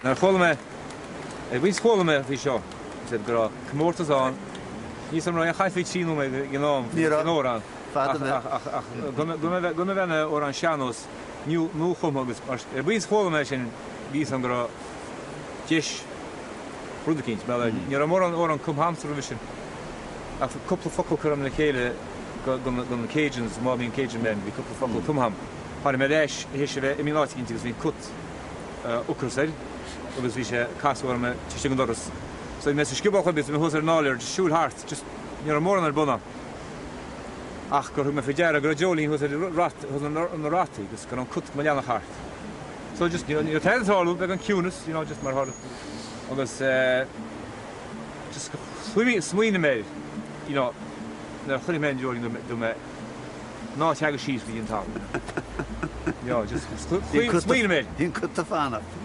Nuair a chuala mé, ar an bpointe chuala mé faoi seo, said go raibh comórtas ann, níl 'fhios a'm an raibh aon chaint faoi 3 nóiméad ag an am, Ní raibh. an amhrán, Fada mé. ach, ach, ach, go mba, go mba, go mba bheith ina amhrán sean-nós, nuachumtha agus mar, ar an bpointe chuala mé sin, bhí 'fhios a'm go raibh deis rud eicínt, mar ní raibh mórán amhrán cumtha a'msa roimhe sin, ach cúpla focal curtha a'm le chéile go, go, go na Cajuns, Mommy and Cajun Men, bhí cúpla focal cumtha a'm. Tháinig mé ar ais, théis a bheith imithe in áit eicínt agus bhí an cut, ocras air agus bhí sé ag casadh orm taobh istigh den doras. So bhí mé sa scioból chomh bith, bhí mé thuas ar an áiléar just siúl thart, just ní raibh mórán ar bun ann. Ach gur thug mé faoi deara go raibh dreoilín thuas ar an rat, thuas ar na rataí agus go raibh an cut mo leanach thart. So just ní raibh tada ag tarlú, beagán ciúnas, you know, just mar tharla. Agus eh, just smaoinigh mé air, you know, nuair a chonaic mé an dreoilín dúirt mé, Ná teagaidh síos go dtí an talamh. You know, just smaoinigh mé air. Bhí an cut ag fanacht.